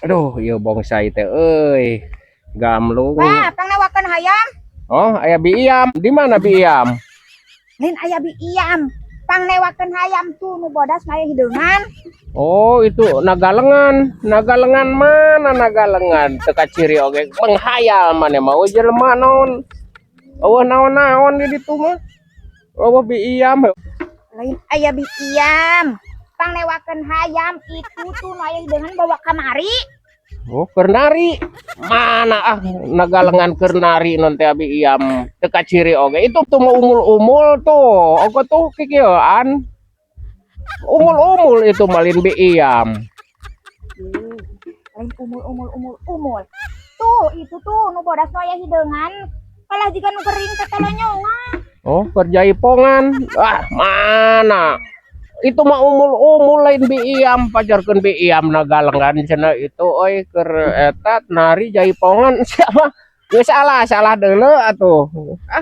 Aduh, ieu bongsai teh euy. Gamlung. Wah, pangnewakeun hayam. Oh, aya biiam. Di mana biiam? Lain aya biiam. Pangnewakeun hayam tuh nu bodas mah aya hideungan. Oh, itu naga lengan. Naga lengan mana naga lengan? Teu kaciri oge menghayal maneh mah jelema naon. Euweuh naon-naon di ditu mah. Euweuh biiam. Lain aya biiam. Pangnewakeun hayam itu tuh nu aya hideungan bawa kamari. Oh, keur nari. Mana ah naga lengan keur nari non teh biiam. Teu kaciri oge. Itu tuh mau umul-umul tuh. Oge tuh kikieuan. Umul-umul itu malin biiam. Lain umul umul umul umul. Tuh, itu tuh nu bodas nu aya hideungan. Kalah jiga nu gering teh tolonyongan. Oh, keur jaipongan. Ah, mana? Itu mah umul-umul, lain biiam. Pajarkeun biiam naga lengan cenah itu euy keur eta nari jaipongan siapa? Geus salah, salah deuleu atuh. Ah.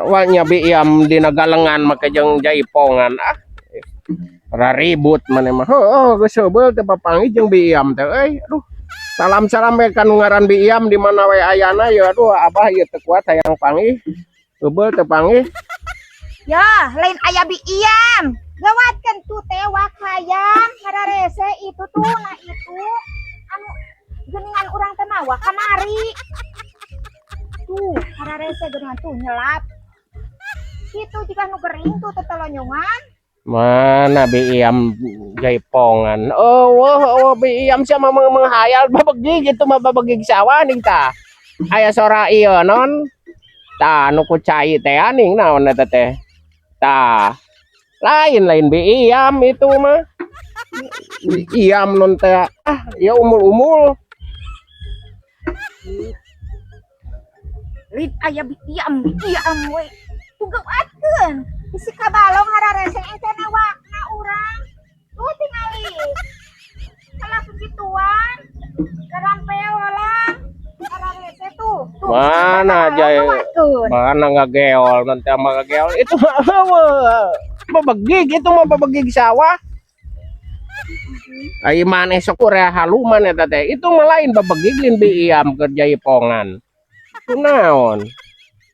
Wanya biiam di naga lengan make jeung jaipongan ah. Raribut maneh mah. Heuh, geus heubeul teh papanggih jeung biiam teh euy. Aduh. Salam-salam we ka nu ngaran biiam di mana we ayana ya. Aduh, abah ieu teu kuat hayang panggih. Heubeul teu panggih. Ya, lain aya biiam. Gawatkeun tuh tewak hayam hararese itu tuh, nah itu anu geuningan urang teh mawa kamari. Tuh, hararese geuningan tuh nyelap. Itu jiga nu gering tuh tetolonyongan. Mana biiam jaipongan? Oh, wah, oh, biiam sama menghayal babegig itu mah, babegig sawah ning tah. Aya sora ieu non. Tah nu ku cai teh aning naon eta teh. Tah. Lain, lain biiam itu mah. Biiam non teh. Ah, ya umul-umul. Lain aya biiam biiam we. Tuh gawatkeun. Bisi kabalong hararese ente nawakna urang. Tuh tingali. Kalah kegituan. Karampeolan. Hararese tuh. Tuh. Mana kabalong gawatkeun. Mana ngageol nanti sama ngageol itu mah babegig itu mah, babegig sawah. Ai maneh sok urea haluman eta teh. Itu mah lain babegig, lain biiam keur jaipongan. Kunaon?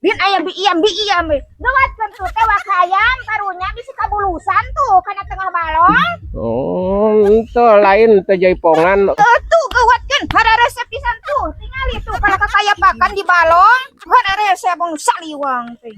Bin aya biiam biiam we. Gawatkeun tuh tewak hayam karunya bisi kabulusan tuh kana tengah balong. Oh, itu lain teh jaipongan. Tuh gawatkeun hararese pisan tuh. Tingali tuh kalau kakayapakan di balong. Hararese bang saliwang teh.